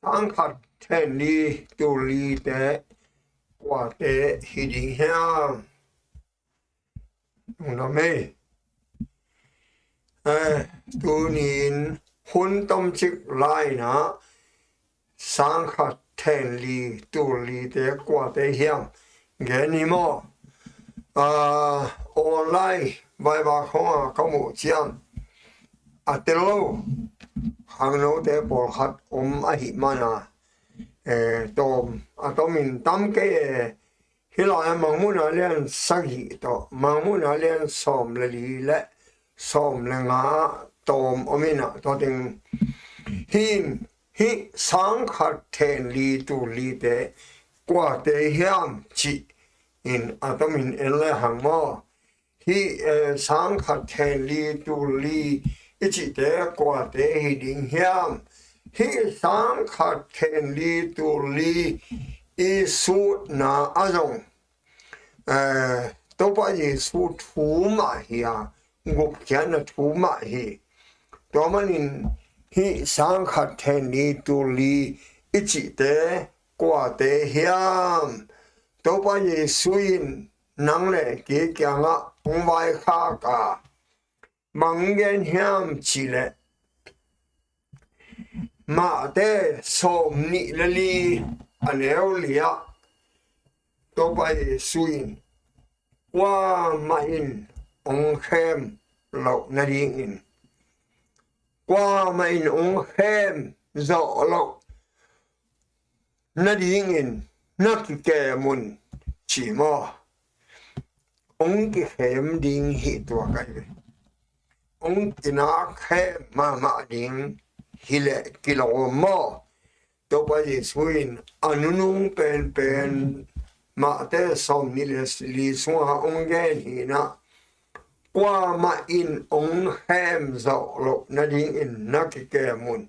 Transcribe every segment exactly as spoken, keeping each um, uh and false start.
Sang khat then li tul li te kuate hi ding hiam? Lungdam ei. Eh, tuni-in hun tomcik lai-in ah sang khat then li tul li te kuate hiam gen hi maw? Ah, online Viber khawngah ka muh ciang a tel lo khangnote pawlkhat om ahih mana, eh, tawm a tomin tam kei e. Hih lai-ah Mangmuhna lian sagih tawh Mangmuhna lian sawm le li le sawm le nga ah tawm om in ah, tua teng hih in, hih sang khat then li tul li te kuate hiam cih in a tomin en le hang maw? Hih, eh, sang khat then li tul li i cihte kuate hi ding hiam? Hih sang khat then li tul li i sutna ah zong, eh, Topa Jesu thu mah hi a, gupkhiatna thu mah hi. Tua manin hih sang khat then li tul li i cihte kuate hiam? Topa Jesu in nang le kei kiangah hong vaikhak a, bang gen hiam cih leh, Mate sawm nih le li, a neu li ah Topa Jesu in kuamah in hong khem loh nadingin, kuamah in hong khem zawh loh nadingin na kikem un ci maw? Hong kikhem ding hi tuak ahi ve. Hong kinak khem mahmah ding hi leh kilawm maw? Topa Jesu in a nunung penpen Mate sawm nih le li sungah hong gen hi in ah, kuamah in hong khem zawh loh nadingin na kikem un.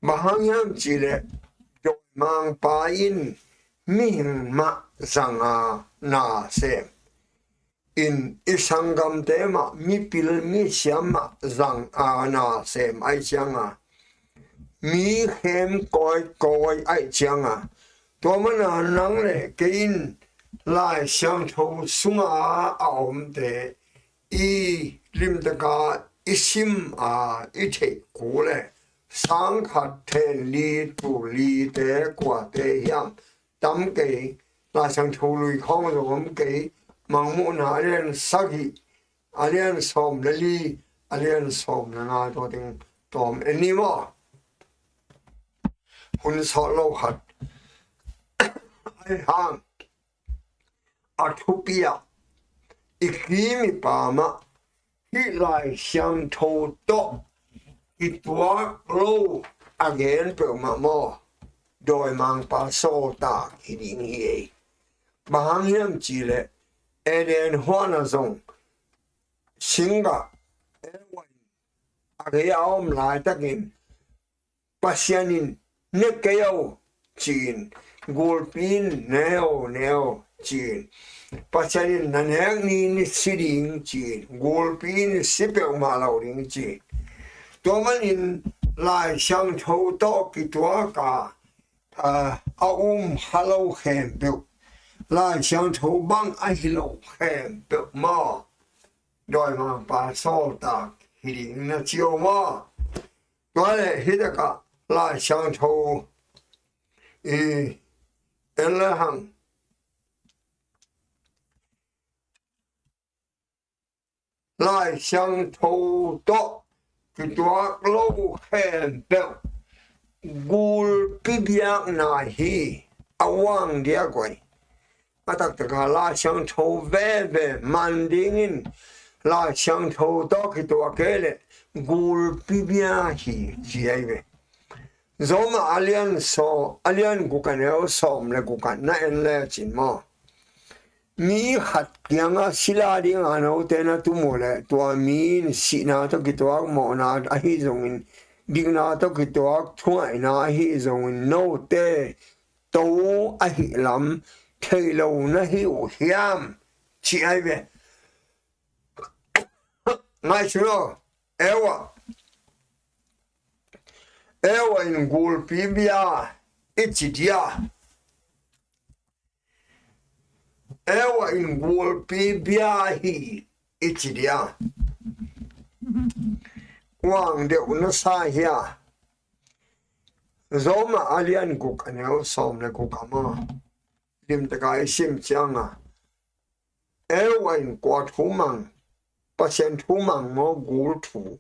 Bang hang hiam cih leh, dawimangpa in mihing mah zang a na sem in, i sanggamte mah, mipil misiam mah zang a na sem ahih ciangin, mi khem kawikawi ahih ciangin, tua mana nang le kei in Lai Siangtho sunga a omte i limtaka i sim a i theih kul leh, sang khat then li tul li te kuate hiam? Tam kei, Lai Siangtho Lui khawng zong om kei, Mangmuhna a lian sagih, a lian sawm le li, a lian sawm le nga, tua teng tawm en ni maw? Hun sawt lo khat ahi hang, a thupi ah i kim i pam ah hih Lai Siangtho tawh kituak lo a gen peuhmah maw, dawimangpa sawltak hi ding hi ei. Bang hang hiam cih leh, Eden huan ah zong singgah Eva in a gei a om laitakin Pasian in, "Ne kei o," ci-in, gulpi in, "Ne o, ne o," ci-in, Pasian in, "Na nek ni in si ding," ci-in, gulpi in si peuhmah lo ding ci-in. Tua manin Lai Siangtho tawh kituak a, a, a um kha lo khempeuh, Lai Siangtho bang ahi lo khempeuh maw, dawimangpa sawltak hi ding na ci o maw? Tua leh hih takah Lai Siangtho i en le hang, Lai Siangtho tawh kituak lo khempeuh gulpi biakna hi a uang diak uh hi. A taktakah Lai Siangtho veve man dingin Lai Siangtho tawh kituak kei leh gulpi bia hi ci ahi ve. Roma a lian saw, a lian guk a neu sawm le guk ah na en lecin maw, mi khat kiangah sila ding a note na tum uh leh, tua mi in sihna tawh kituak mawhna ahi zongin, dikna tawh kituak thungaihna ahi zongin, note to ahih lam thei lo na hi uh hiam, ci ahi ve. Ngaihsun aw, Eva, Eva in gulpi bia i ci dia? Eva in gulpi bia hi i ci dia? Kuang deuh na sa hia? Roma a lian guk a neu sawm le guk a maw? Limtaka i sim cianga Eva in kua thu mang? Pasian thu mang maw, gul thu?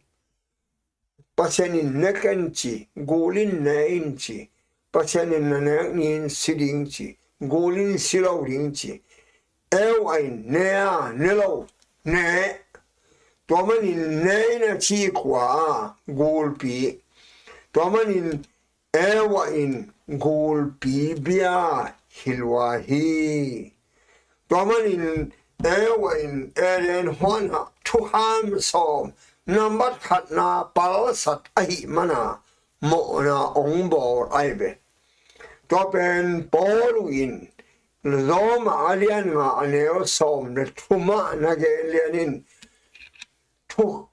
Pasian in ne ken ci, gul in ne in ci. Pasian in na nek ni in si ding ci, gul in si lo ding ci. Eva in ne a, ne lo? Ne. Tua manin ne in a ci kua a? Gulpi. Tua manin Eva in gulpi bia hi lua hi. Tua manin Eva in Eden huanah thukham sawm nambat khatna palsat ahih mana mawhna ong bawl ahi ve. Tua pen Paul in Roma a lian nga a neu sawm le thumah na gen lianin thu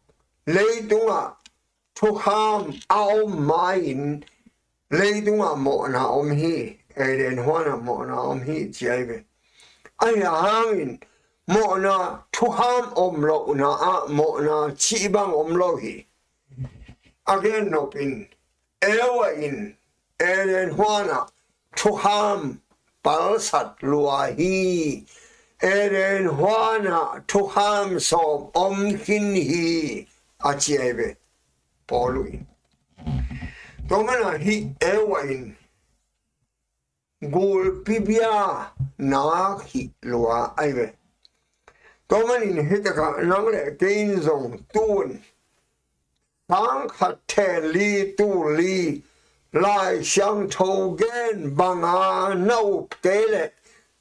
leitungah thukham a om ma-in leitungah mawhna om hi, Eden huanah mawhna om hi ci ahi ve. Ahi hangin mawhna thukham om lohna ah mawhna cih bang om lo hi. A gen nopin Eva in Eden huanah thukham palsat lua hi. Eden huanah thukham sawm om khin hi a ci ahi ve Paul in. Tua mana hi Eva in gulpi bia nak hi lua ahi ve. Tua manin hitakah nang le kei in zong tun sang khat then li tul li Lai Siangtho gen banga na up kei leh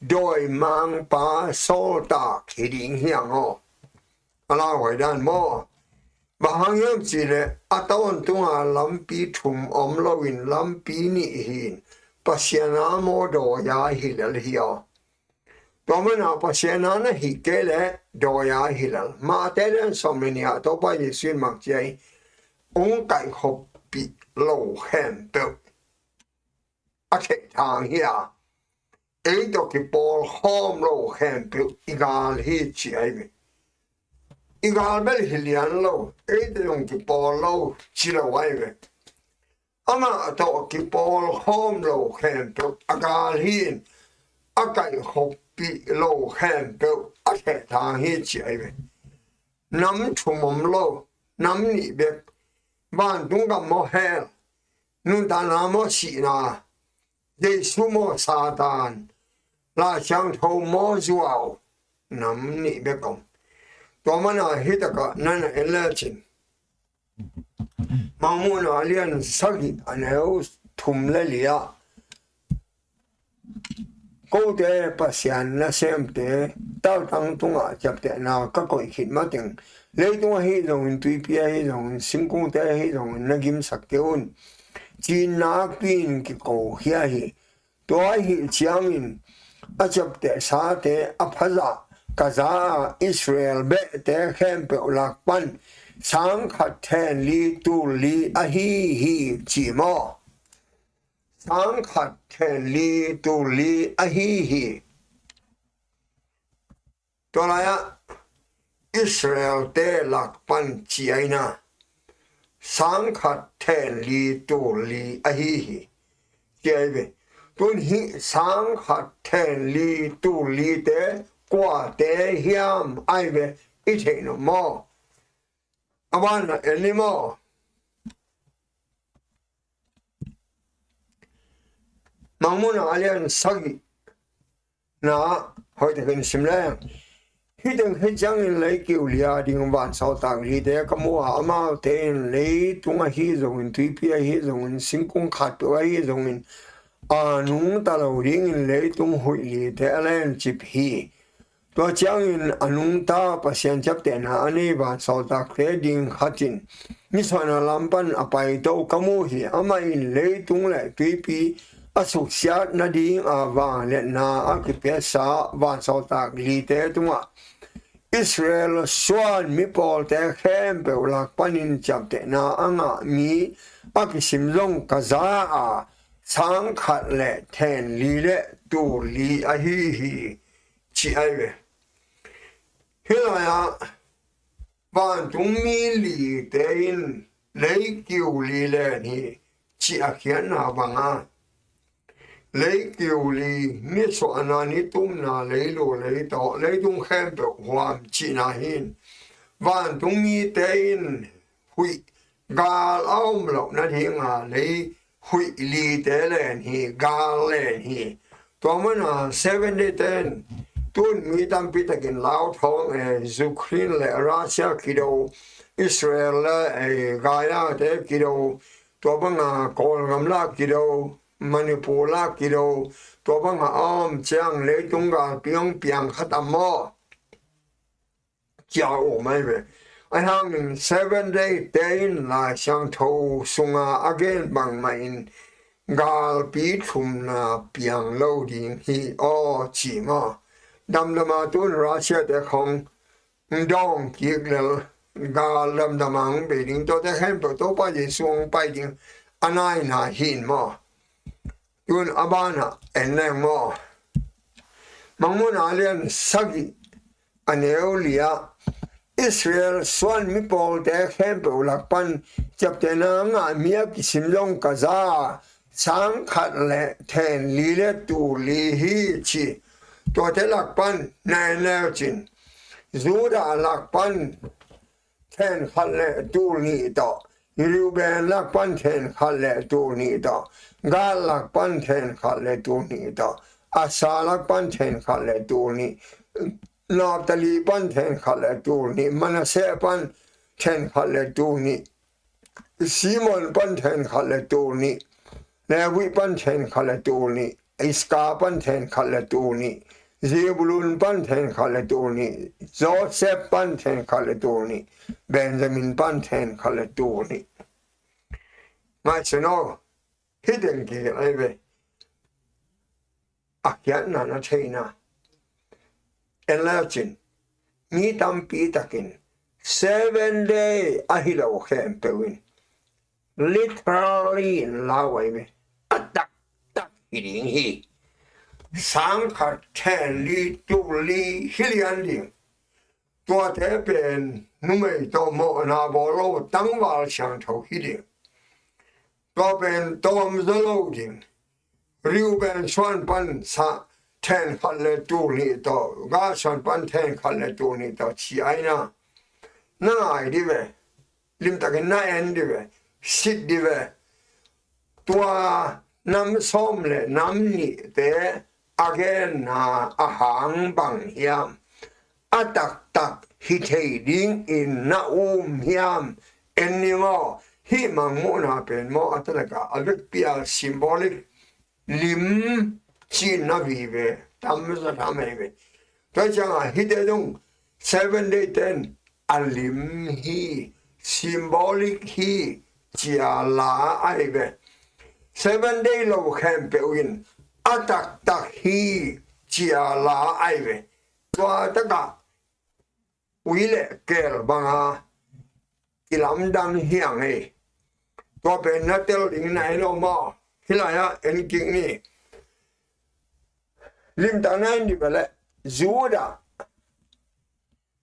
dawimangpa sawltak hi ding hi ang aw. A lauhuai dan maw? Bang hang hiam cihleh a tawntunga lampi thum om loin lampi nih hi-in Pasian a maw dawi-a hi lel hi aw. Tua mana Pasian a na hih kei leh dawi-a hi lel. Mate lian sawm le nih ah Topa Jesu in bang ci a hi? Ong kaihkhoppih lo khempeuh a theih thang hi a, ei tawh kipawl khawm lo khempeuh i gal hi ci ahi ve. I gal bel hi lian lo, ei tawh zong kipawl lo ci lo ahi ve. Amah tawh kipawl khawm lo khempeuh a gal hi-in a kaihkhoppih lo khempeuh a theh thang hi ci ahi ve. Nam thum om lo, nam nih bek, vantung gam maw hell, nuntakna maw sihna, Jesu maw Satan, Lai Siangtho maw zuau, nam nih bek om. Tua mana hitakah na na en lecin Mangmuhna a lian sagih a neu thum le li ah kote Pasian nasemte taltang tungah ciaptehna ka koih khit mateng leitung ahi zongin tuipi ahi zongin singkungte ahi zongin na gimsak kei un. Cinna akpi in kiko hi ahi. Tua ahih ciangin a ciaptehsate a phazah ka za a Israel behte khempeuh lak pan sang khat then li tul li ahi hi ci maw? Sang khat then li tul li ahi hi. Tua lai-ah Israel-te lak pan ci ahi na, sang khat then li tul li ahi hi ci ahi ve. Tun hih sang khat then li tul li-te kuate hiam ahi ve, i theih nop maw? A banah en ni maw? Mangmuhna a lian sagih na hoihtakin sim leng. Hih teng khit ciangin lei kiu li a ding vansawltak lite ka mu a, amaute in leitung ahi zongin tuipi ahi zongin singkung khatpeuh ahi zongin a nungta lo dingin leitung huih lite a lencip hi. Tua ciangin a nungta Pasian ciaptehna a nei vansawltakte ding khat in nisuahna lam pan a paito ka mu hi. Amah in leitung le tuipi a suksiat nading a vangliatna a kipiasa vansawltak lite tungah Israel suan mipawlte khempeuh lak panin ciaptehna a ngah mi a kisim zong ka za a, sang khat le then li le tul li ahi hi, ci ahi ve. Hih lai-ah vantungmi lite in leikiu li len hi, ci a khiatna banga, leikiu li, nisuahna, nitumna, leilu, leitaw, leitung khempeuh huam cihna hi. Vantungmite in huih gal a om loh nadinga lei huih lite len hi, gal len hi. Tua mana Seven Day ten tun mi tampi takin lauthawng e, Ukraine le Russia kido, Israel le e, Gaza te kido, tua banga Kawlgam la kido, Manipur la kido, tua banga a om ciang leitung galpi hong piang khat a maw? Cia um ahi ve. Ahi hangin Seven Day te in Lai Siangtho sunga a gen bangmah in galpi thumna piang lo ding hi aw, ci maw? Damdama tun Russia te khong dawng kik lel, gal damdama hong bei ding, tuate khempeuh Topa Jesu hong pai ding a naina hi in maw? Tun a banah en leng maw? Mangmuhna lian sagih a neu li-ah Israel suan mipawlte khempeuh lak pan ciaptehna ngah mi a kisim zong ka za a, sang khat le then li le tul li hi, ci. Tuate lak pan na en leucin, Judah lak pan then khat le tul nih tawh, Reuben lak pan then khat le tul nih tawh, Gad lak pan then khat le tul nih tawh, Asher lak pan then khat le tul nih, Naphtali pan then khat le tul nih, Manasseh pan then khat le tul nih, Simeon pan then khat le tul nih, Levi pan then khat le tul nih, Issakar pan then khat le tul nih, Zebulun pan then khat le tul nih, Joseph pan then khat le tul nih, Benjamin pan then khat le tul nih. Ngaihsun aw, hih teng kihel ahi ve. A khiatna na theihna. En leucin, mi tampi takin Seven Day ahi lo khempeuh in literally in lau ahi ve. A taktak hi ding hi. Sang khat then li tul li hi lian ding. Tuate pen numei tawh mawhna bawl lo tangval siangtho hi ding. Tua pen tawm zaw lo ding. Reuben suan pan sa then khat le tul nih tawh, Gad suan pan then khat le tul nih tawh ci aina. Na ngai di ve. Limtakin na en di ve. Sit di ve. Tua nam sawm le nam nihte a genna a hang bang hiam? A taktak hi thei dingin na um hiam? En ni maw? Hih Mangmuhna pen maw, a taktak a vekpi a symbolic lim cihna vive tam zaw tham ahi ve. Tua ciangin hihte zong Seven Day ten a lim hi, symbolic hi, ci a la ahi ve. Seven Day lo khempeuh in a taktak hi, ci a la ahi ve. Tua takah ui le keel banga kilamdang hi a ngei. Tua pen na tel ding na hi lo maw? Hih lai-ah en kik ni. Limtak na en di ve leh, Judah,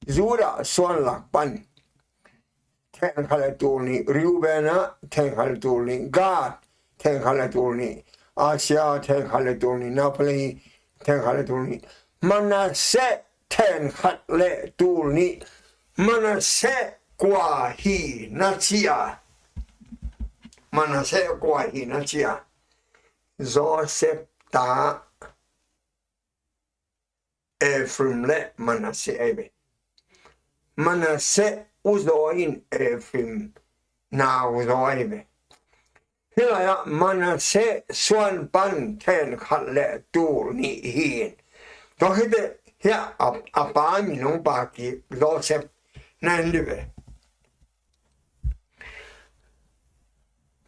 Judah suan lak pan then khat le tul nih, Reuben ah then khat le tul nih, Gad then khat le tul nih, Asher then khat le tul nih, Naphtali then khat le tul nih, Manasseh then khat le tul nih. Manasseh kua hi na ci a? Manasseh kua hi na ci a? Joseph ta Ephraim le Manasseh ahi ve. Manasseh uzaw in Ephraim nauzaw ahi ve. Hih lai-ah Manasseh suan pan then khat le tul nih hi in. Tua khit teh hiah a, a pa min hong pah kik, Joseph, na en di ve.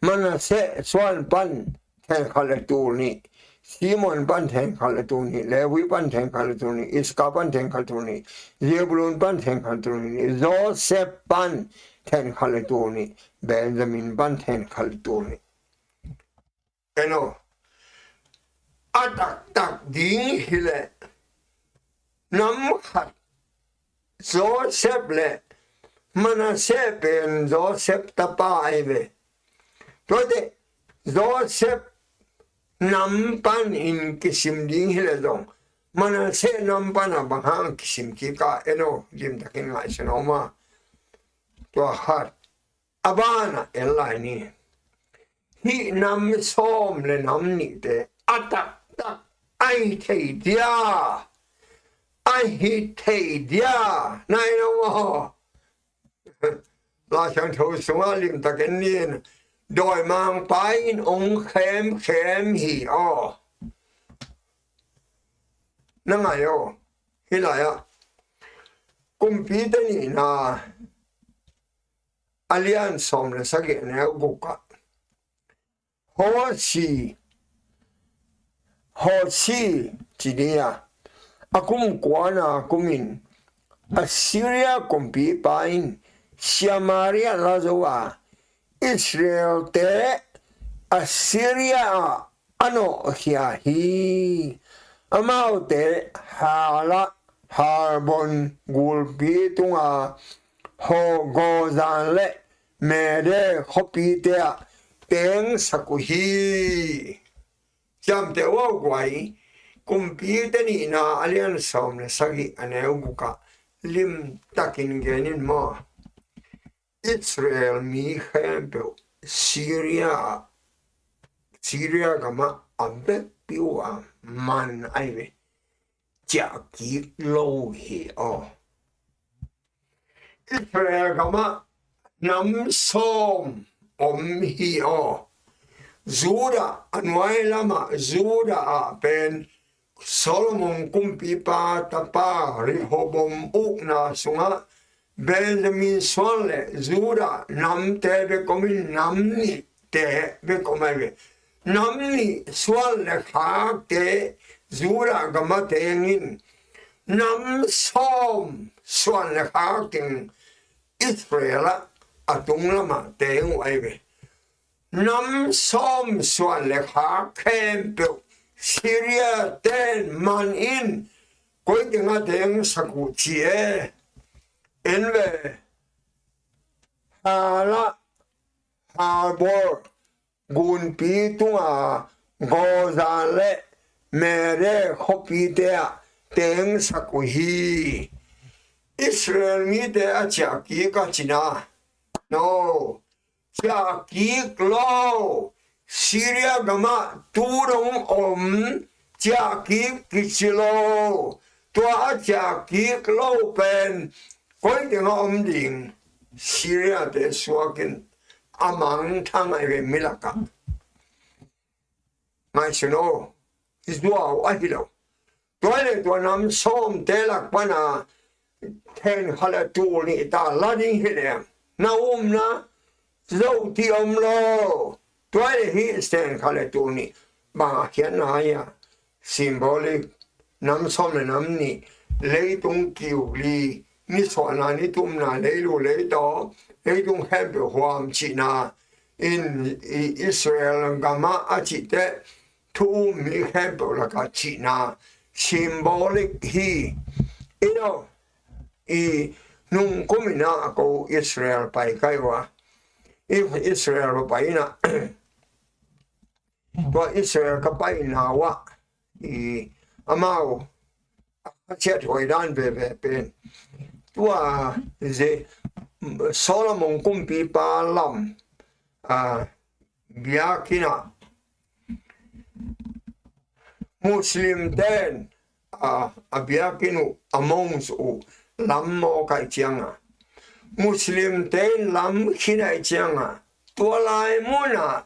Manasseh suan pan then khat le tul nih, Simon pan thengkhat le tul nih, Levi pan thengkhat le tul nih, Iskar pan thengkhat tul nih, Zebulun pan thengkhat tul nih, Joseph pan thengkhat le tul nih, Benjamin pan thengkhat le tul nih. En aw, a taktak ding hileh nam khat Joseph le Manasseh pen Joseph tapa ahi ve. Tuate Joseph nam pan in kisim ding hileh zong Manasseh nam pan a bang hang kisim kik a, en aw, limtakin ngaihsun a om a. Tua khat. A banah en lai ni. Hih nam sawm le nam nihte a taktak ahi thei dia, ahi thei dia, nai nong aw. Lai Siangtho sungah limtak en ni. Dawimangpa in ong khemkhem hi aw. Na ngai aw. Hih lai-ah Kumpite Nihna a lian sawm le sagih a neu gukah Hosi, Hosi ci dia, a kum kuana kumin Assyria kumpipa in Samaria la zo a, Israelte Assyria ah a nawhkhia hi. Amaute Hala, Halbon gulpi tunga Gozan le Mede khuapite ah tengsak uh hi. Ciamteh uh aw guai, Kumpite Nihna a lian sawm le sagih a neu gukah limtakin gen in maw. Israel mi khempeuh Syria, Syria gamah a vekpi uh a man ahi ve. Ciahkik lo hi aw. Israel gamah nam sawm om hi aw. Judah a nuai lamah, Judah ah pen Solomon kumpipa tapa Rehoboam ukna sungah Benjamin suan le Judah namte bek om in, nam nihte bek om ahi ve. Nam nih suan le khakte Judah gamah teng in, nam sawm suan le khak teng Israel ah a tung lamah teng uh ahi ve. Nam sawm suan le khak khempeuh Syria ten man in, koi tengah tengsak uh ci e. En ve. Hala, Halbor gunpi tunga Gozan le Mede khuapite ah tengsak uh hi. Israel mite a ciahkik a cina. No. Ciahkik lo. Syria gamah tu dong om, ciahkik kici lo. Tua a ciahkik lo pen koi tengah om ding? Syria te suakin a mangthang ahi ve mi lakah. Ngaihsun aw, zuau ahi lo. Tua le tua nam sawmte lak pana thengkhat le tul nih ta la ding hi leng, na upna zo ti om lo. Tua le hih thengkhat le tul nih bang a khiatna hi a, symbolic, nam sawm le nam nih, leitung kiu li, nisuahna, nitumna, leilu leitaw, leitung khempeuh huam cihna in, i Israel gamah a cih teh thu um mi khempeuh lakah cihna symbolic hi. I no, i nung kum in ah ko Israel pai kai uh a, i Israel va pai in ah, tua Israel ka paina uh ah, i amau a ciat huai dan veve pen, tua ze Solomon kumpipa lam, a, biakinn ah Muslim ten, a, a biakinn uh, a monks uh lam mawk ahih cianga, Muslim ten lam khin ahih cianga, tua lai munah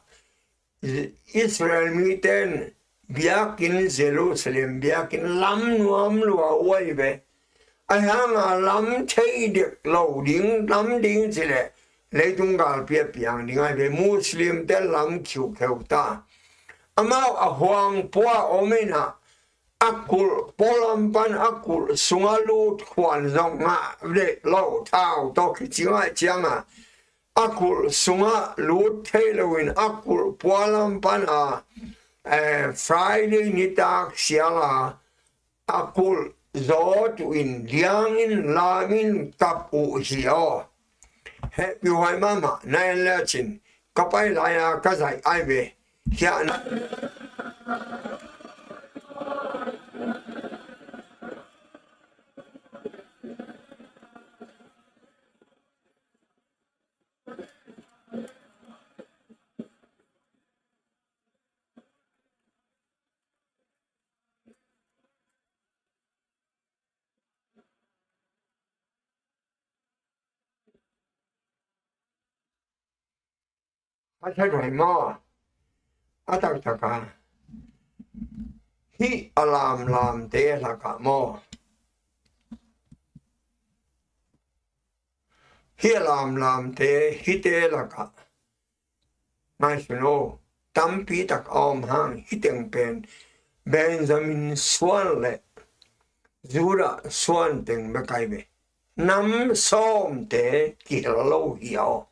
Israel miten biakinn, Jerusalem biakinn lam nuam lua uh ahi ve. Ahi hanga lam thei dek lo ding, lam ding cileh leitung galpi a piang ding ahi ve. Muslim te lam khiukheu ta. amau a huang pua om in ah, a kulh pualam pan a kulh sungah lut khuan zong ngah deh lo, thau tawh kici ngaih ciangah a kulh sungah lut thei loin a kulh pualam pan a, eh, Friday nitak sial a, a kulh zawt uh in liang in lam in kap uh hi aw. Hehpih huai mahmah, na en lecin ka pai lai-a ka zaih ai ve. Hiah na a tha duai maw? A taktak a, hih a lamlamte lakah maw? Hih a lamlamte, hihte lakah ngaihsun aw, tampi tak a om hang, hih teng pen Benjamin suan le Judah suan teng bek ai ve. Nam sawmte kihel lo hi aw.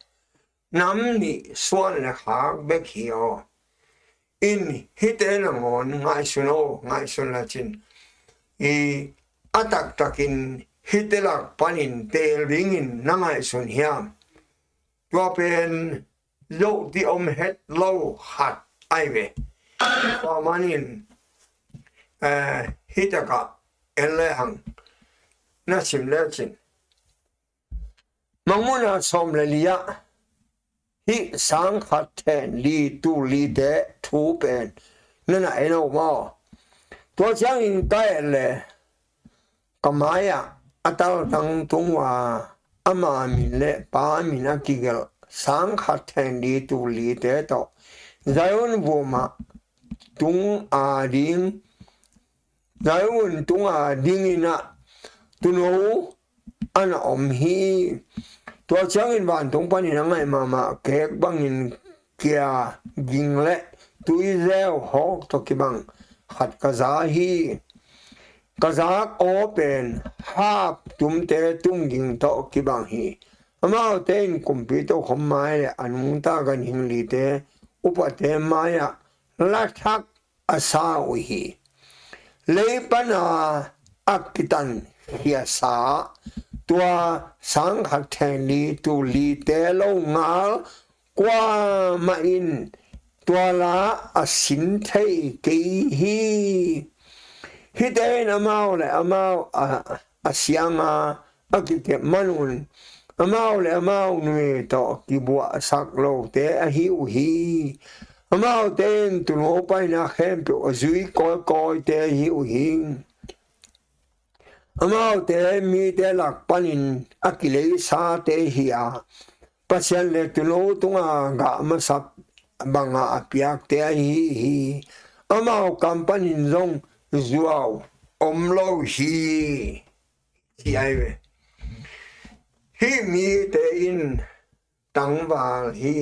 Nam nih suan le khak bek hi aw. In hihte nangawn ngaihsun aw, ngaihsun lecin i a taktakin hihte lak panin teel dingin na ngaihsun hiam? Tua pen zoh ding om het lo khat ai ve. Tua manin, eh, hih takah en le hang na sim lecin, Mangmuhna sawm le li ah hih sang khat then li tul lite thu pen na na en aw maw? Tua ciangin ka et leh ka mai-ah a taltang tung uh a, ama min le pa min a kigelh sang khat then li tul lite tawh Zion vumah tung a ding, Zion tungah dingin ah tuuno a na om hi. Tua ciangin vantung panin a ngaih mahmah kek bangin kia ging le tuizeu hawk tawh kibang khat ka za hi. Ka zak aw pen hap tumte tumging tawh kibang hi. Amaute in kumpi tokhom mai le a nungta ganhing lite upate mai-ah lathak a sa uh hi. Lei pana a kitan khiasa tua sang khat then li tul lite lo ngal kuamah in tua la a sin thei kei hi. Hihte in amau le amau a, a sianga a kikep manun amau le amau numei tawh kibuahsak lote ahi uh hi. Amaute in tuuno paina khempeuh a zui kawikawite ahi uh hi. Amaute mite lak panin a kileisate hi a, Pasian le tuuno tunga gah masa banga a piakte ahi hi. Amau kam panin zong zuau om lo hi, ci ai ve. Hih mite in tangval hi,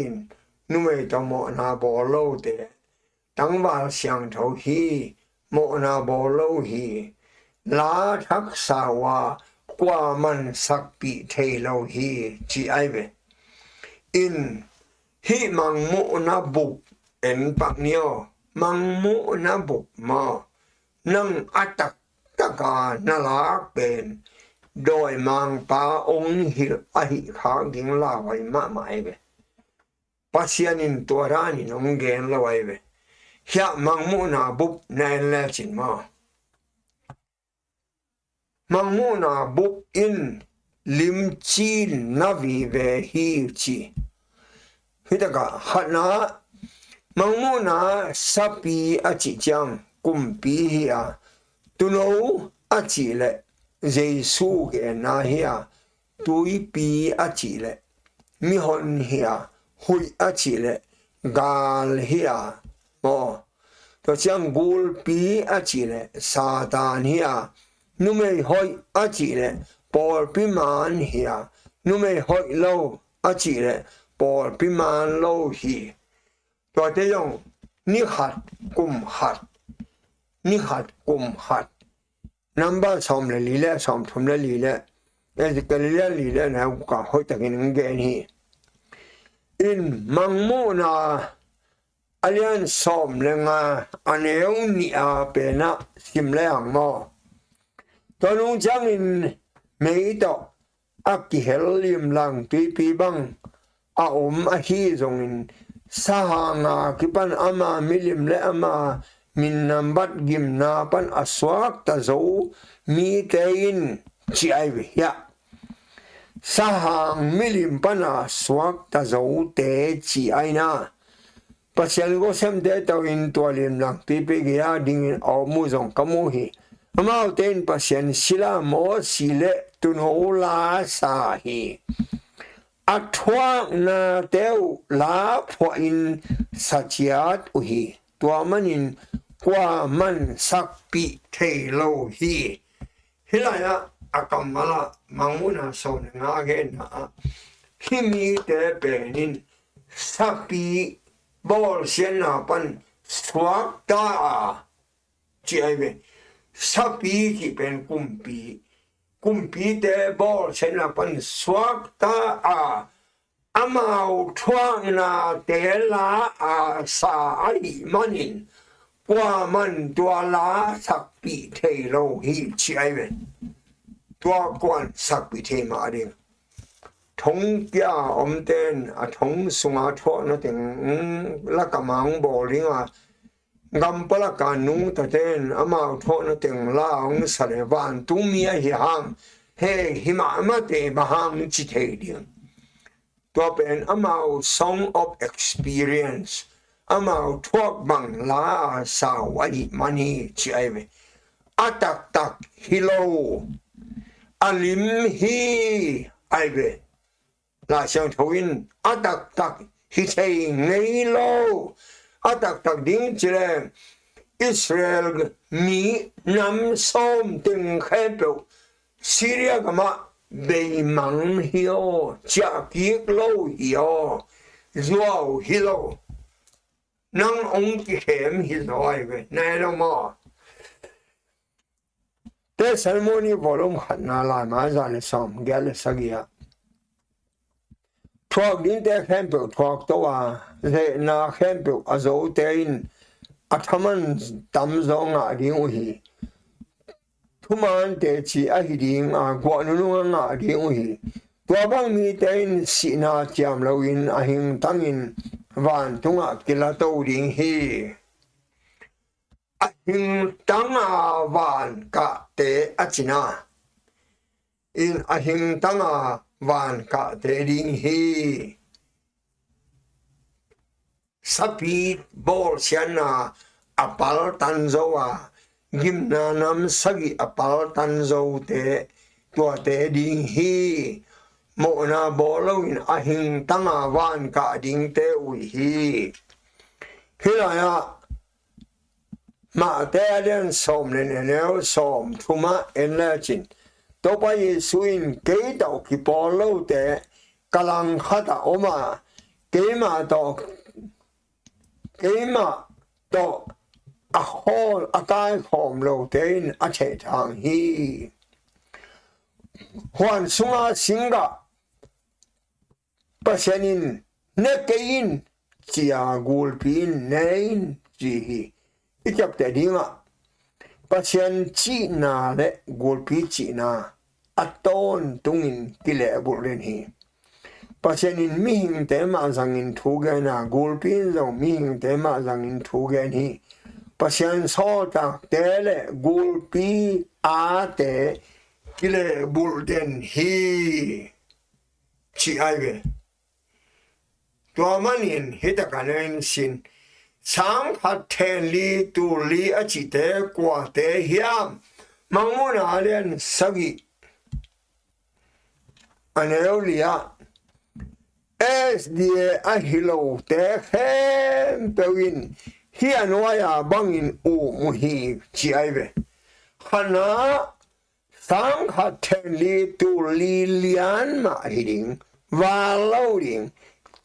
numei tawh mawhna bawl lote, tangval siangtho hi, mawhna bawl lo hi, la thaksa uh a kuaman sakpih thei lo hi, ci ai ve. In hih Mangmuhna bup en pak ni aw. Mangmuhna bup maw? Nang a taktaka na lak pen dawimangpa ong hilh ahi khak ding lauhuai mahmah ai ve. Pasian in tua danin ong gen lo ai ve. Hiah Mangmuhna bup na en lecin maw? Mangmuhna bup in limci na vive hi ci. Hih takah khatna, Mangmuhna sapi a cih ciang kumpi hi a, tuuno a cih leh Jesu genna hi a, tuipi a cih leh mihon hi a, huih a cih leh gal hi a maw? Tua ciang gulpi a cih leh Satan hi a, numei hoih a cih leh pawlpi man hi a, numei hoih lo a cih leh pawlpi man lo hi. Tuate zong ni khat, kum khat, ni khat, kum khat. Number sawm le li le sawm thum le li le, Ezekiel li le li le na uka hoihtakin gen hi. In Mangmuhna a lian sawm le nga, a neu nih a penah sim le ang maw. Tua nung ciangin mei tawh a kihel limlang tuipi bang a om ahi zongin, sahanga kipan ama milim le ama min nambat gimna pan a suakta zo mite in ci ai ve hiah. Sahang milim pana suakta zote ci aina. Pasian gosemte tawh in tua limlang tuipi gei-a dingin a om uh zong ka mu hi. Amaute in Pasian sila Mosi le tuuno la sa hi. A thuaknate uh la phuahin sa ciat uh hi. Tua manin kuaman sakpih thei lo hi. Hih lai-ah a kammal ah Mangmuhna sawm le nga genna ah hih mite pen in sapi bawlsiatna pan suakta a ci ai ve. Sapi cih pen kumpi, kumpite bawlsiatna pan suakta a, amau thuaknate la a sa ahih manin kuaman tua la sakpih thei lo hi ci ai ve. Tua kuan sakpih thei mah ding. Thong kia omten a thong sunga thuakna teng laka mang bawl dinga, gam palaka nungtaten amau thuakna teng la hong sa le vantungmi ahi hang, he hi mahmahte bang hang ci thei ding. Tua pen amau song of experience, amau thuak bang la a sau ahih man hi ci ai ve. A taktak hi lo, a lim hi ai ve. Lai Siangtho in a taktak hi thei ngei lo. A taktak ding ci le Israel mi nam sawm teng khempeuh Syria gamah beimang hi aw, ciah kik lo hi aw, zuau hi lo. Nang hong kikhem hi zaw ai ve, na hi lo maw? Testimony volume khatna laima za le sawm giat le sagih ah, thuak dingte khempeuh thuak to a, zehna khempeuh a zote in a thaman tamzaw ngah ding uh hi. Thuman teci ahi ding a, guah nunung a ngah ding uh hi. Tua bang mite in sihna ciam loin a hingtangin vantungah kilato ding hi. A hingtanga vankahte a cina in, a hingtanga vankahte ding hi. Sapi bawlsiatna a paltan zo a, gimna nam sagih a paltan zote, tuate ding hi. Mawhna bawl loin a hingtanga vankah dingte uh hi. Hih lai-ah Mate a lian sawm le nih, a neu sawm thumah en lecin, Topa Jesu in, "Kei tawh kipawl lote ka langkhat ah om a, keimah tawh, keimah tawh a khawl a kaikhawm lote in a thehthang hi. Huan sunga singgah Pasian in, 'Ne kei in,' ci a, gulpi in, 'Ne in,' ci hi. I ciapteh dingah Pasian cihna le gulpi cihna a tawntungin kilehbulh den hi. Pasian in mihingte mah zangin thu gen a, gulpi in zong mihingte mah zangin thu gen hi. Pasian sawltakte le gulpi ate kilehbulh den hi," ci ai ve. Tua manin hih takah na in sin, sangkhat, thenli, tulli a cihte kuate hiam? Mangmuhna a lian sagih, a neu li-ah, S D A ahi lote khempeuh in hih a nuai-a bangin um uh hi, ci ai ve. Khatna, sangkhat, thenli, tulli lian mah hi ding, val lo ding,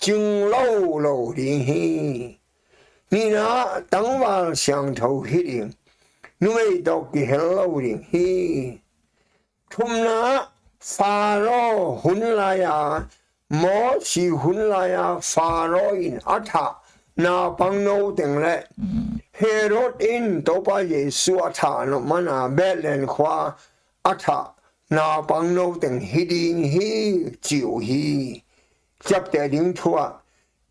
cing lo lo ding hi. Nihna, tangval siangtho hi ding, numei tawh kihel lo ding hi. Thumna, Faro hun lai-a, Mosi hun lai-a Faro in a thah naupangno teng le Herod in Topa Jesu a thah nop mana Bethlehem khua a thah naupangno teng hi ding hi, ci uh hi. Ciapteh ding thu ah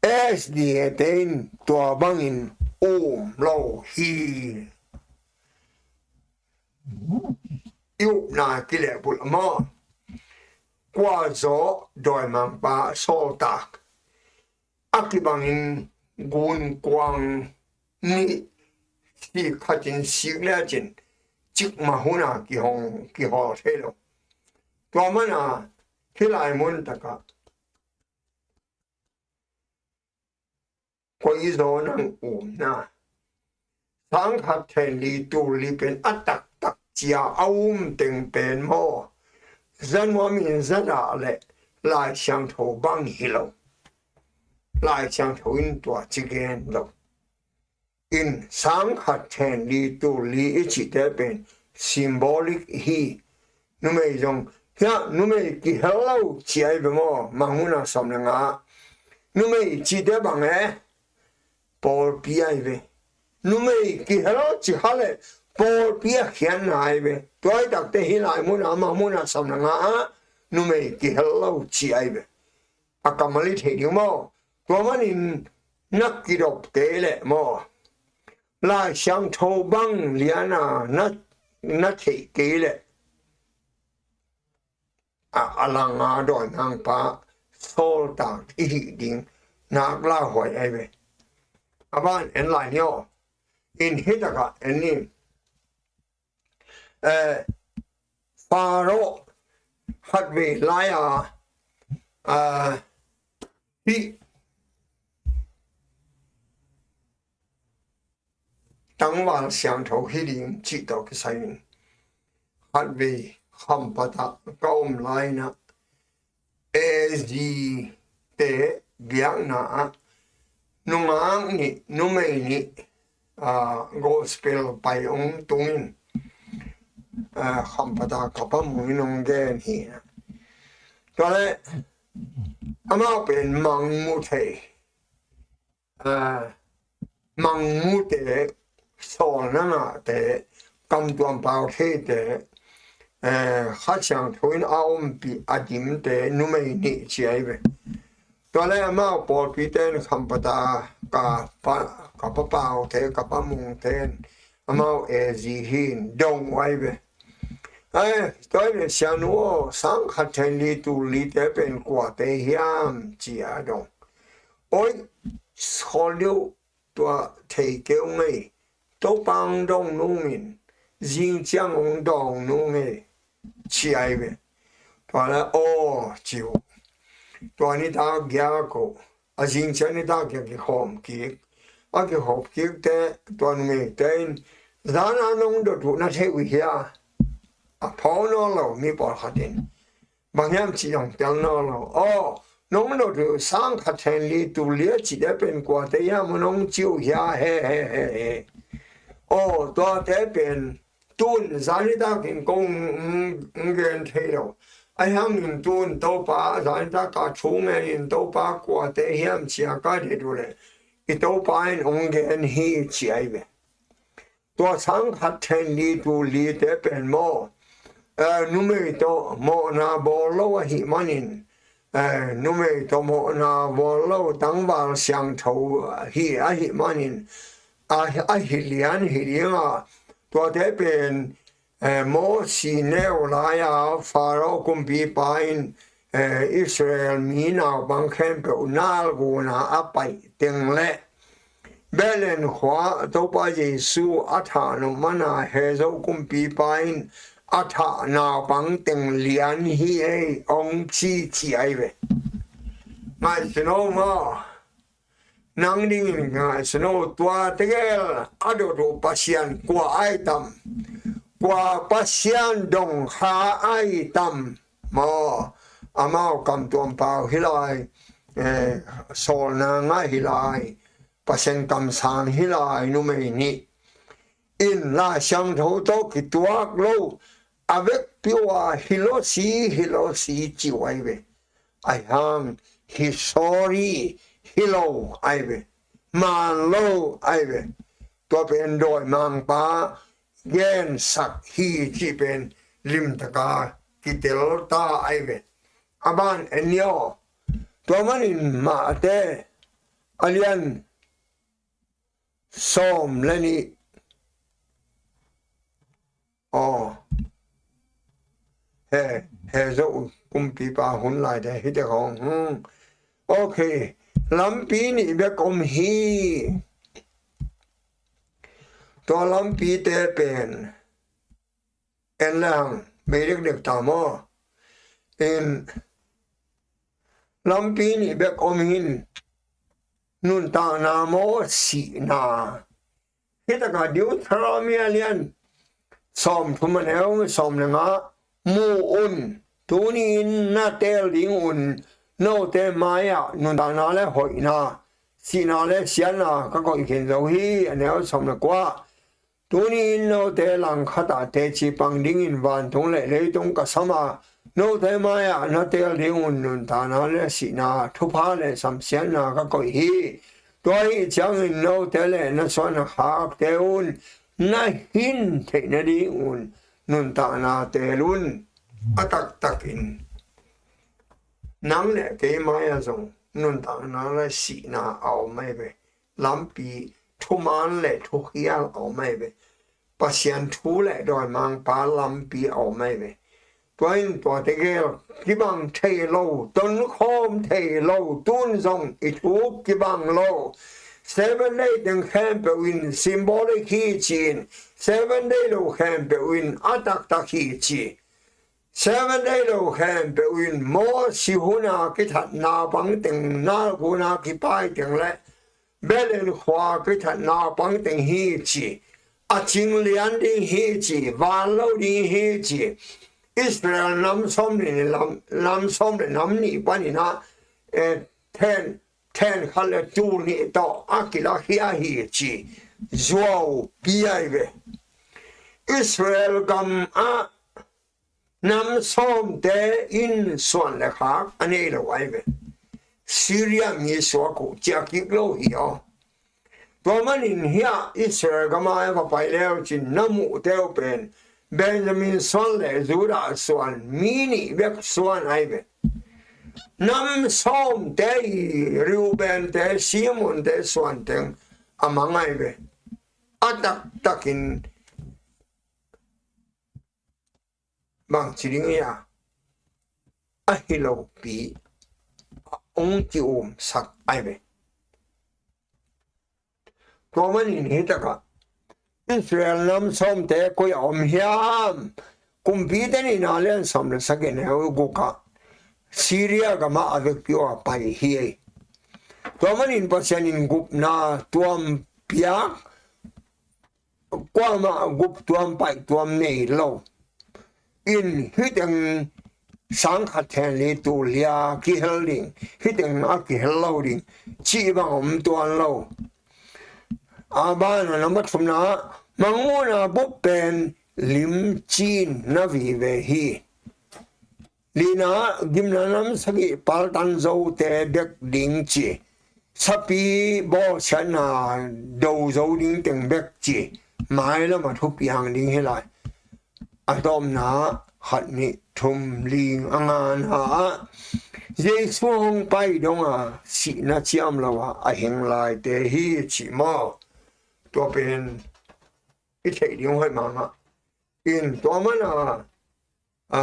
S D A te in tua bangin um lo hi. I upna kilehbulh maw? Kua zaw dawimangpa sawltak a kibangin gunkuang nih sik khatin sik lecin cikmah huna kihong kihawl thei lo. Tua mana hih lai mun takah koi zaw nang umna? Sangkhat then li tul li pen a taktak cia a um teng pen maw? Zanuam in zadah le Lai Siangtho bang hi lo. Lai Siangtho in tua ci gen lo. In sangkhat then li tul li i cihte pen symbolic hi. Numei zong, hiah numei kihel lo ci ai ve maw? Mangmuna sawm le nga. Numei cihte bang e? Pawlpi ai ve. Numei kihel lo ci kha le pawlpi a khiatna ai ve. Tua i takte hih lai muna, Mangmuna sawm le nga ah numei kihel lo ci ai ve. A kammal i theih ding maw? Tua manin na kidop kei leh maw? Lai Siangtho bang liana na, na theih kei leh a, a langa dawimangpa sawltak i hih ding nak lauhuai ai ve. A ban en lai ni aw. In hih takah en ni. Eh, Faro khatvei lai-a, ah, hih tangval siangtho hi ding cih tawh kisai in khatvei Khampat ah ka om lai-in ah A Z te biakna ah nungak nih, numei nih, ah, gospel pai hong tungin, ah, Khampat ah ka Pa Mung in hong gen hi. Tua leh amau pen mangmu thei, ah, mangmute, sawlna ngahte, kamtuam pau theite, eh, Kha Siangtho in a ompih a dimte numei nih ci ai ve. Tua leh amau pawlpite in Khampat ah ka pa, ka Pa Paute, ka Pa Mungte in amau A Z hi in dong uh ai ve. Ai, tua in Sianu aw, sangkhat then li tul lite pen kuate hiam ci a dong. Oi, sawl deuh, tua thei kei ung ei. Topa hong dong nungin zing ciang hong dawng nung ei, ci ai ve. Tua leh aw ci uh. Tua nitak giak uh, a zing ciang nitak giak kikhawm kik. A kikhawm kikte tua numeite in, zan a nong dot uh na thei uh hia? A phawk nawn lo mi pawlkhat in. Bang hiam cih zong tel nawn lo. Aw, nong dot uh sangkhat then li tul li a cihte pen kuate hiam a nong ci uh hia? He, he, he, he. Aw, tuate pen tun zan nitakin kong, mm, mm, gen thei lo. Ahi hangin tun Topa zan nitak a thu ngenin Topa kuate hiam ci a ka deih uh leh i Topa in hong gen hi ci ai ve. Tua sangkhat then li tul lite pen maw, eh, numei tawh mawhna bawl lo ahih manin, eh, numei tawh mawhna bawl lo tangval siangtho hi ahih manin, a, a hi lian hi ding a, tuate pen, eh, Mosi neu lai-a Faro kumpipa in, eh, Israel mi naupang khempeuh nalguna a paih teng leh Bethlehem khua Topa Jesu a thah nop mana Herod kumpipa in a thah naupang teng lian hi ei hong ci ci ai ve. Ngaihsun o maw? Nang dingin ngaihsun o, tua tegel a dot uh Pasian kua ai tam? Kua Pasian dong kha ai tam? Maw, amau kamtuam pau hi lai, eh, sawlna ngah hi lai, Pasian kamsang hi lai numei nih in Lai Siangtho tawh kituak lo a vekpi uh a hi lo si, hi lo si ci uh ahi ve. Ahi hang hi sorry hi lo ahi ve. Man lo ahi ve. Tua pen dawimangpa gensak hi cih pen limtaka kitel ta ahi ve. A ban en ni aw. Tua manin Mate a lian sawm le nih. Aw. He, he zo kumpipa hun lai te hi te khong. Hmm. Ok. Lampi nih bek om hi. Tua lampite pen en le hang bei dekdek ta maw? In lampi nih bek om hin nuntakna maw sihna? Hitaka Deuteronomy a lian sawm thum a neu sawm le nga mu un. Tuni in na teel ding un note mai-ah nuntakna le hoihna, sihna le siatna ka koih khin zo hi, a neu sawm le kua. Tuni in note langkhatah teci pang dingin vantung le leitung ka sam a, note mai-ah na teel ding un nuntakna le sihna, thupha le samsiatna ka koih hi. Tua ahih ciangin note le na suan a khakte un na hin theih nading un nuntakna teel un. A taktakin nang le kei mai-ah zong nuntakna le sihna a om ahi ve. Lampi thuman le thukhial a om ahi ve. Pasian thu le dawimangpa lampi a om ahi ve. Tua in tuate gel kibang thei lo, tonkhawm thei lo, tun zong i thu kibang lo. Seven Day teng khempeuh in symbolic hi ci-in, Seven Day lo khempeuh in a taktak hi ci. Seven Day lo khempeuh in Mosi huna kithatna pang teng, nalguna kipai teng le Belen khua kithatna pang teng hi ci. A cing lian ding hi ci, van lo ding hi ci. Israel nam sawm le nih, nam sawm le nam nih panin ah, eh, then, then khat le tul nih tawh a kilakhia hi ci. Zuaupi ahi ve. Israel gam ah nam sawmte in suan le khak a nei lo ahi ve. Syria mi suak uh ciah kik lo hi aw. Tua manin hiah Israel gam ah va pai leu cin na muhte uh pen Benjamin suan le Judah suan mi nih bek suan ahi ve. Nam sawmte i Reubente, Simonte suan teng a mang ahi ve. A taktakin bangci ding hi a, a hi lopi a hong ki-umsak ahi ve. Tua manin hitakah Israel nam sawmte koi a om hiam? Kumpite nihna lian sawm le sagih neu gukah Syria gamah a vekpi uh a pai hi. Tua manin Pasian in gupna tuam piak, kuamah gup tuam paih tuam nei lo. In hih teng sang khat then li tul hia kihel ding, hih teng a kihel lo ding cih bang om tuan lo. A banah na mathumna ah Mangmuhna bup pen limcin na vive hi. Lina ah gimna nam sagih paltan zote bek ding ci. Sapi bawlsiatna do zo ding teng bek ci. Mailam a thupiang ding hi lai. A tawpna ah khat nih thum ling a ngana ah Jesu hong pai dong a sihna ciam lo a a hing laite hi ci maw? Tua pen i theih ding hoih mahmah. In tua mana, a,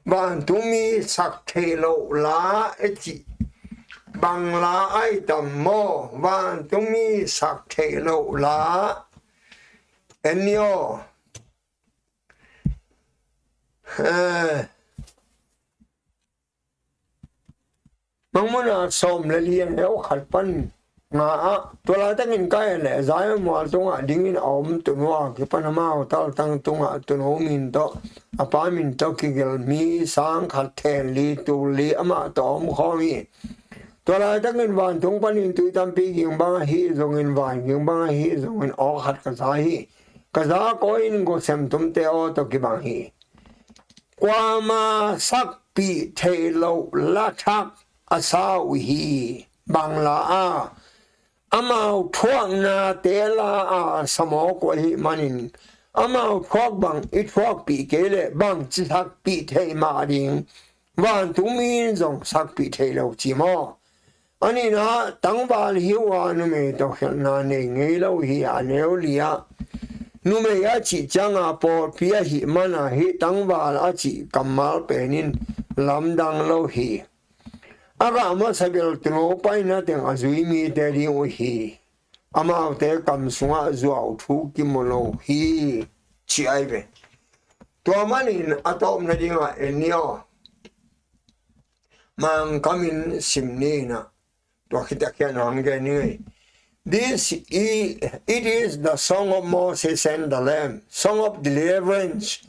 vantungmi sak theih loh la e cih bang la ai tam maw? Vantungmi sak theih loh la en ni aw. Eh, Mangmuhna sawm le li a neu khat pan Nga ah, tua laitakin ka et leh Zion mual tungah dingin a om tuuno a kipan amau taltang tungah tuuno min tawh a pa min tawh kigelh mi sang khat then li tul li amah tawh a om khawm hi. Tua laitakin vantung panin tui tampi ging bang ahi zongin, van ging bang ahi zongin aw khat ka za hi. Ka za kawin gosem tumte aw tawh kibang hi. Kuama sakpih theih loh la thak a sa uh hi. Bang la a, amau thuaknate la a samawk uh ahih manin, amau thuak bang i thuakpih kei leh bangci sakpih theih mah ding, vantungmi in zong sakpih theih lo ci maw? A nihna, tangval hi uh a, numei tawh khialhna nei ngei lo hi. A neu li ah, numei a cih cianga pawlpi ahih mana hih tangval a cih kammal pen in lamdang lo hi. A gah masa bel tuuno paina teng a zui mite ding uh hi. Amaute kam sungah zuau thu kimu lo hi, ci ai ve. Tua manin a tawpna dingah en ni aw. Mangkamin sim ni na. Tua khit a khian hong gen ni ngei. This i-, it is the song of Moses and the Lamb, song of deliverance.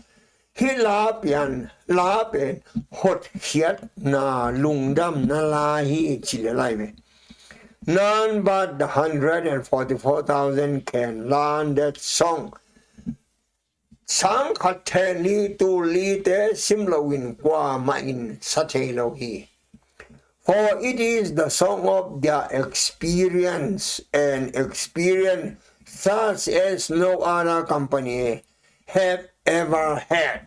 Hih la pian, la pen hotkhiatna, lungdamna la hi, ci le lai ve. None but the hundred and forty-four thousand can learn that song. Sang khat then li tul lite sim loin kuamah in sa thei lo hi. For it is the song of their experience, and experience such as no other company have ever had.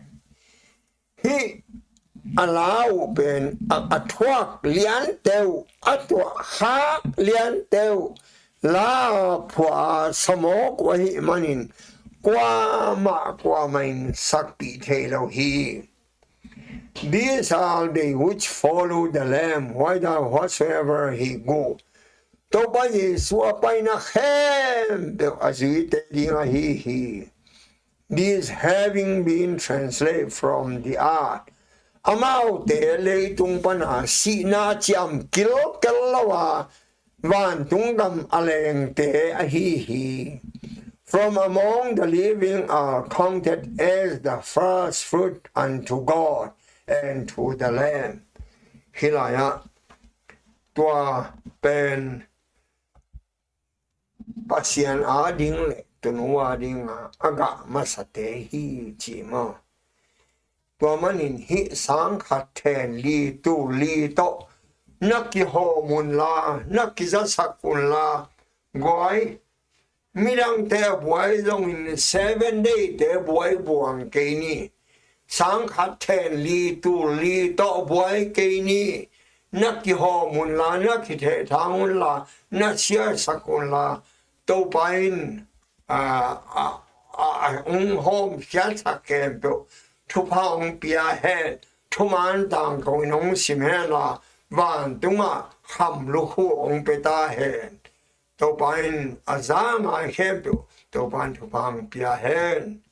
Hih a la uh pen a, a thuak liante uh, a thuak khak liante uh, la phuah a samawk uh ahih manin kuamah kuamah in sakpih thei lo hi. These are they which follow the Lamb, whither, whatsoever he go. Topa Jesu a paina khempeuh a zuite ding ahi hi. This having been translated from the earth, amaute leitung pana sihna ciam kilkel lo a vantung gam a lengte ahi hi. From among the living are counted as the first fruit unto God and to the Lamb. Hih lai-ah tua pen Pasian a ding le tunu a dinga a gah masate hi ci maw? Tua manin hih sang khat then li tul li tawh na kihawm unla, na kizasak unla, guai, midangte buai zongin Seven Day-te buai buang kei ni. Sang khat then li tul li tawh buai kei ni. Na kihawm unla, na kithehthang unla, na siasak unla, Topa in a, a, a, a hong hawm siasak khempeuh thupha hong pia hen. Thuman tangko in hong sim hen la, vantungah kham lukhu hong pia ta hen. Topa in a za ngai khempeuh Topa in thupha hong pia hen.